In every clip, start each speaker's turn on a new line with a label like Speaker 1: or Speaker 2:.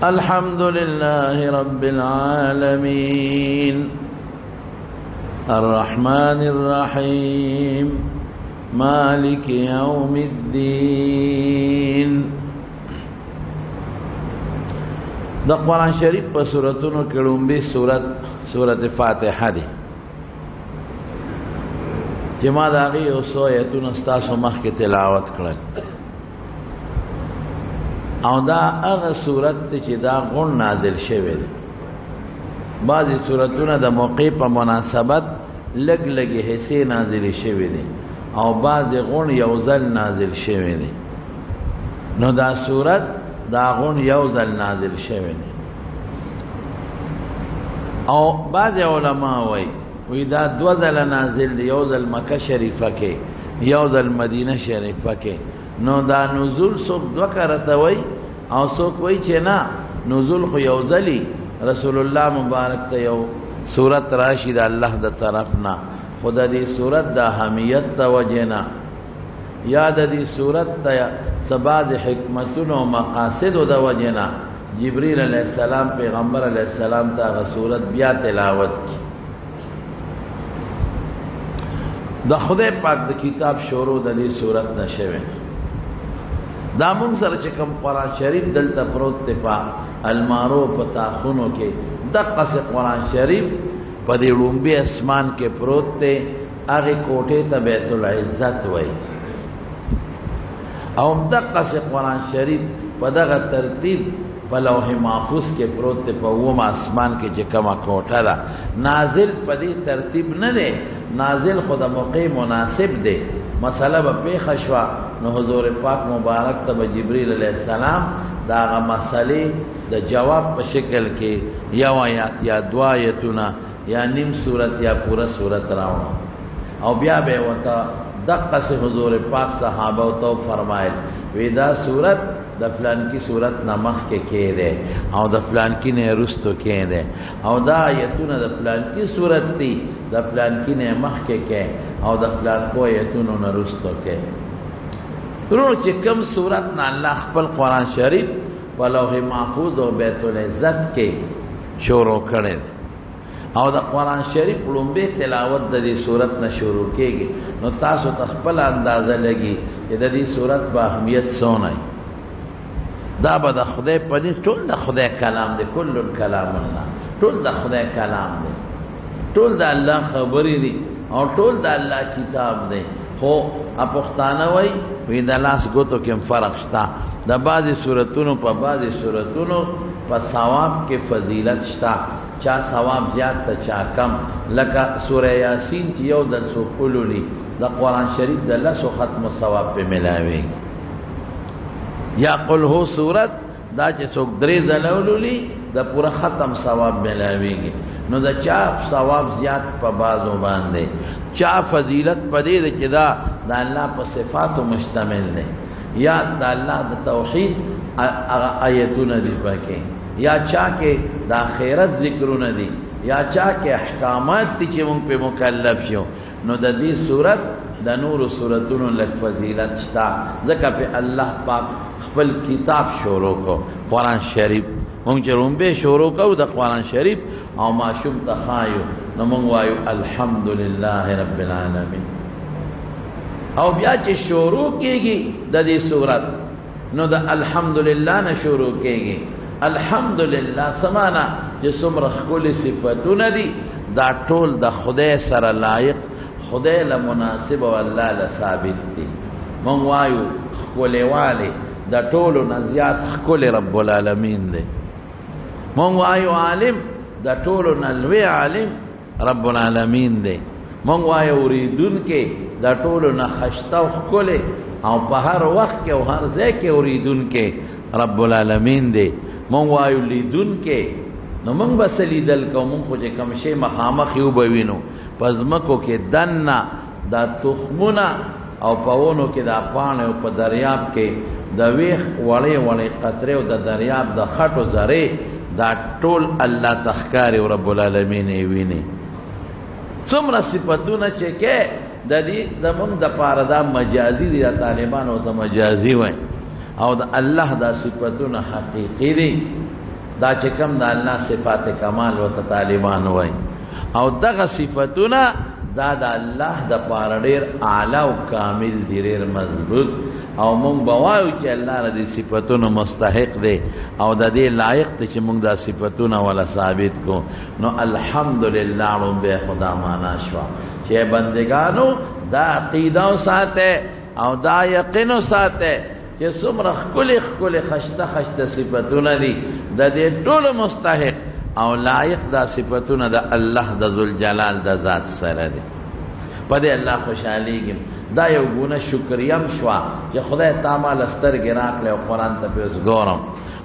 Speaker 1: الحمد لله رب العالمين الرحمن الرحيم مالك يوم الدين. د قرآن شریف په سورتونو کې لومبي سورت سورت فاتحه دی چې ما د هغې یو څو آیتونه ستاسو مخکې تلاوت کړل، او دا هغه سورت دی چې دا غون نازل شوی دی. بعضې سورتونه د موقع په مناسبت لږ لږې حصې نازلې شوې دي، او بعضې غون یو ځل نازل شوی دی. نو دا سورت دا غون یو ځل نازل شوی دی. او بعضې علما وایي وی دا دوه ځله نازل دی، یو ځل مکه شریفه کې، یو ځل مدینه شریفه کې. نو دا نزول څوک دوه کرته وایي او څوک وایي چې نه، نزول خو یو ځلي رسول الله مبارک ته یو سورت راشي د الله د طرف نه، خو د دې سورت د اهمیت د وجې نه یا د دې سورت د څه بعضې حکمتونو او مقاصدو د وجې نه جبریل علیه السلام پیغمبر علیه السلام ته هغه سورت بیا تلاوت کړي. د خدای پاک د کتاب شروع د دې سورت نه شوی. دا مونږ سره چې کوم قرآن شریف دلته پروت دی په المارو په تاخونو کې، دقسې قرآن شریف په دې ړومبي اسمان کې پروت دی، هغې کوټې ته بیت العزت وایي. او همدقسې قرآن شریف په دغه ترتیب په لوح محفوظ کې پروت دی، په اووم اسمان کې چې کومه کوټه ده. نازل په دې ترتیب نه دی، نازل خو د موقع مناسب دی. مسله به پېښه شوه نو حضور پاک مبارک ته به جبریل علیه السلام د هغه مسلې د جواب په شکل کې یو آیات یا دوه آیتونه یا نیم سورت یا پوره سورت راوړو، او بیا به یې ورته دقسې حضور پاک صحابه ته وفرمایل وی دا سورت د فلانکي سورت نه مخکې کې دی او د فلانکي نه وروستو کې دی، او دا آیتونه د فلانکي سورت دي د فلانکي نه مخکې کې او د فلانکو آیتونو نه وروستو کې. وروڼو چې کوم سورت نه الله خپل قرآن شریف په لوح محفوظ او بیت العزت کې شروع کړی دی، او د قرآن شریف لومبی تلاوت د دې سورت نه شروع کېږي، نو تاسو ته خپله اندازه لګي چې د دې سورت په اهمیت څونه وي. دا به د خدای په دې ټول د خدای کلام دی، کل کلام الله، ټول د خدای کلام دی، ټول د الله خبرې دي او ټول د الله کتاب دی. خو پښتانه وایي وی د لاس ګوتو کې هم فرق شته، د بعضې سورتونو په بعضې سورتونو په ثواب کې فضیلت شته، چا ثواب زیات ته چا کم. لکه سوره یاسین چې یو ځل څوک ولولي د قرآن شریف د لسو ختمو ثواب پې میلاویږي، یا قل هو سورت دا چې څوک درې ځله ولولي د پوره ختم ثواب میلاویږي. نو د چا ثواب زیات په بعضو باندې، چا فضیلت په دې دی چې دا د الله په صفاتو مشتمل دی، یا د الله د توحید هغه آیتونه دي پکې، یا چا کې د آخرت ذکرونه دي، یا چا کې احکامات دي چې موږ پې مکلف شو. نو د دې سورت د نورو سورتونو لږ فضیلت شته، ځکه پې الله پاک خپل کتاب شروع کو قرآن شریف. مونږ چې رومبې شروع کوو د قرآن شریف او ماشوم ته ښایو نو مونږ وایو الحمدلله رب العالمین. او بیا چې شروع کېږي د دې سورت نو د الحمدلله نه شروع کېږي. الحمدلله سمانا چې څومره ښکلي صفتونه دي دا ټول د خدای سره لایق، خدای له مناسب او الله له ثابت دي. مونږ وایو ښکلیوالی د ټولو نه زیات ښکلی رب العالمین دی. مونږ وایو عالم د ټولو نه لوی عالم رب العالمین دی. مونږ وایو اورېدونکی د ټولو نه ښایسته او ښکلی او په هر وخت کې او هر ځای کې اورېدونکی رب العالمین دی. مونږ وایو لیدونکی، نو مونږ به څه لیدل کوو؟ مونږ خو چې کوم شی مخامخ یې وبه وینو. په ځمکو کې دننه دا تخمونه او په ونو کې دا پاڼې او په دریاب کې د ویښ وړې وړې قطرې او د دریاب د خټو ذرې دا ټول الله ته ښکاري او رب العالمین یې ویني. څومره صفتونه چې کې د دې زمونږ دپاره دا مجازي دي، دا طالبانو ته مجازي وایي، او د الله دا صفتونه حقیقي دي. دا چې کوم د الله صفات کمال ورته طالبان وایي، او دغه صفتونه دا د الله د پاره ډېر اعلی او کامل دی، ډېر مضبوط. او مونږ به وایو چې الله د دې صفتونو مستحق دی او د دې لایق دی چې مونږ دا صفتونه ولا ثابت کړو. نو الحمدلله ړومبی خدا معنا شوه چې بندګانو دا عقیده وساته او دا یقین وساته چې څومره ښکلي ښکلي خشته خشته صفتونه دي، د دې ټولو مستحق او لایق دا صفتونه د الله د ذوالجلال د ذات سره دي. په دې الله خوشحالېږم. دا یو ګونه شکریه هم شوه چې خدای تا ماله سترګې راکړې او قرآن ته پې اوس ګورم،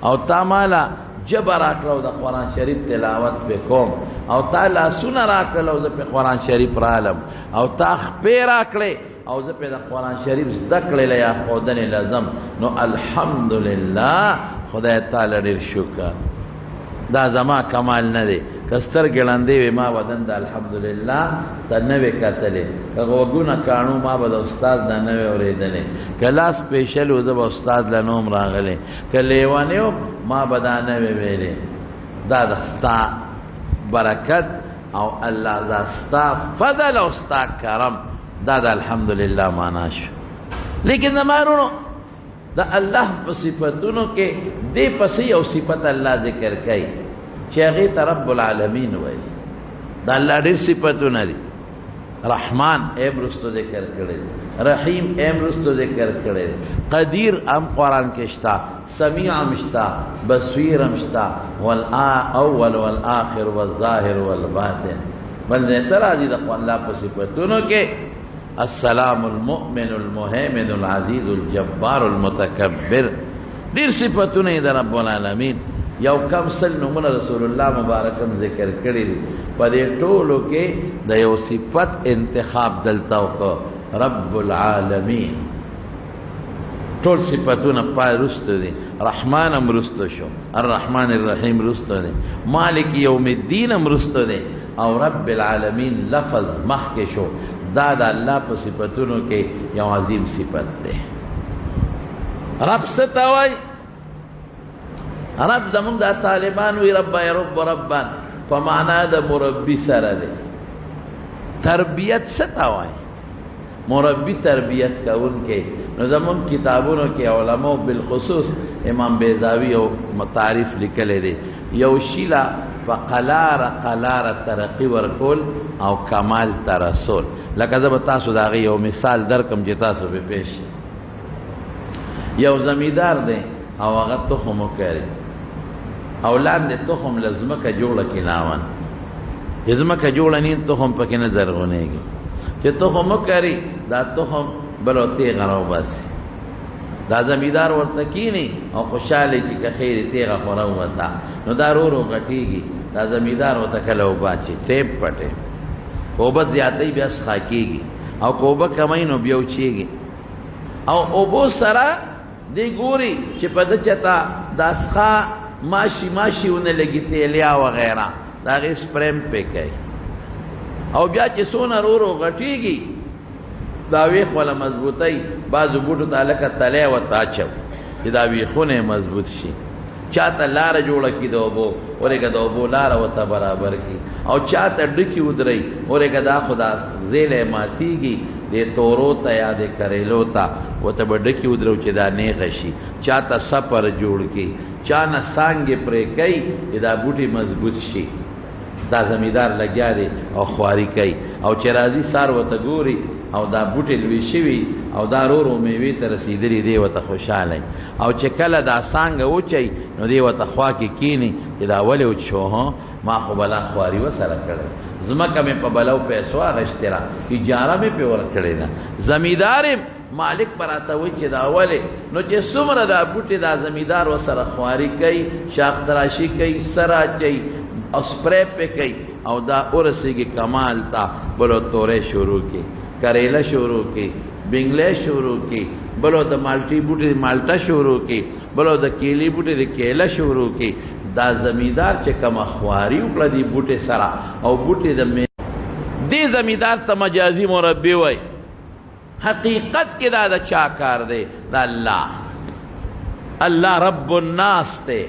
Speaker 1: او تا ماله ژبه راکړه او د قرآن شریف تلاوت پې کوم، او تا لاسونه راکړل او زه پې قرآن شریف رالم، او تا خپې راکړې او زه پې د قرآن شریف زده کړې له یا ښودنې لزم. نو الحمدلله خدای تعالی ډېر شکر. دا زما کمال نه دی، که سترګې ړندې وې ما به نن د الحمدلله ته نه وې کتلې، که غوږونه کاڼو ما به د استاد نه نه وې اورېدلې، که لاس پېشل و زه به استاد له نه وم راغلی، که لیونی وم ما به دا نه وې ویلې. دا د ستا برکت او الله دا ستا فضل او ستا کرم، دا د الحمدلله معنا شو. لیکن زما وروڼو د الله په صفتونو کې دې پسې یو صفت الله ذکر کوي چې هغې ته رب العالمین وایي. د الله ډېر صفتونه دي. رحمان ایم رستو ذکر کړی دی، رحیم ایم رستو ذکر کړی دی، قدیر هم قرآن کې شته، سمیع هم شته، بصیر هم شته، والاول والآخر والظاهر والباطن. بل ځای څه راځي د الله په صفتونو کې؟ السلام المؤمن المهیمن العزیز الجبار المتکبر. ډېر صفتونه یې د رب العالمین. یو کم سل نومونه رسول الله مبارک هم ذکر کړي دي. په دې ټولو کې د یو صفت انتخاب دلته وکړو، رب العالمین. ټول صفتونه پای رستو دي. رحمان هم رستو شو، الرحمن الرحیم رستو دی، مالک یوم الدین هم رستو دی، او رب العالمین لفظ مخکې شو. دا د الله په صفتونو کې یو عظیم صفت دی. رب څه ته وایي؟ رب زمونږ دا طالبان وي رب رب ربان په معنا د مربي سره دی. تربیت څه ته وایي؟ مربي تربیت کوونکی. نو زمونږ کتابونو کې علماو بالخصوص امام بیضاوي یو تعریف لیکلی دی، یو شیله په قلاره قلاره ترقي ورکول او کمال ته رسول. لکه زه به تاسو د هغې یو مثال درکړم چې تاسو پرې پوه شئ. یو زمیندار دی او هغه تخم وکري او لاندې تخم له ځمکه جوړه کړي، ناون چې ځمکه جوړه نه تخم پکې نه زرغونېږي. چې تخم وکري دا تخم بل تیغه راوباسي، دا زمیندار ورته کینی او خوشحاله کړي که خیر تیغه خو راووته. نو دا ورو ورو غټېږي، دا زمیندار ورته کله اوبه اچوي، ټیپ په ټیپ اوبه زیاتوي بیا څښا کېږي، او که اوبه کموي نو بیا وچېږي. او اوبو سره دی ګوري چې په ده چېرته دا څښا ماشي ماشي ونه لګي، تیلیا وغیره، د هغې سپرې هم پرې کوي. او بیا چې څونه ورو ورو غټېږي دا ویښ وله مضبوطوي. بعضو بوټو ته هلکه تلی ورته اچوي چې دا ویښونه یې مضبوط شي. چاته لاره جوړه کړي د اوبو، ورېږه د اوبو لاره ورته برابر کړي، او چاته ډکي ودروي، ورېږه دا خو دا زیلی ماتېږي دې تورو ته یا دې کریلو ته، ورته به ډکي ودرو چې دا نیغه شي. چاته سپر جوړ کړي، چا نه څانګې پرې کوي چې دا بوټي مضبوط شي. دا زمیندار لګیا دی او خواري کوي، او چې راځي سار ورته ګوري او دا بوټي لوی شوي او دا ورو ورو میوې ته رسېدلي، دی ورته خوشحاله. او چې کله دا څانګه وچوي نو دی ورته خوا کې کښېني چې دا ولې وچ شو، ما خو بلا خواري ورسره کړې، ځمکه مې په بلو پیسو اخیستې ده، اجاره مې پرې ورکړې ده، زمیندار یم، مالک به راته وایي چې دا ولې. نو چې څومره دا بوټي دا زمیندار ورسره خواري کوي، شاخ تراشي کوي، سره اچوي او سپری پرې کوي، او دا ورسېږي کمال ته، بلو تورې شروع کړي، کریله شروع کړي، بنګلې شروع کړي، بلو د مالټې بوټي مالټه شروع کړي، بلو د کیلې بوټي د کیله شروع کړي. دا زمیندار چې کومه خواري وکړه دې بوټي سره، او بوټي د دې زمیندار ته مجازي مربي وایي. حقیقت کې دا د چا کار دی؟ د الله. الله رب الناس دی.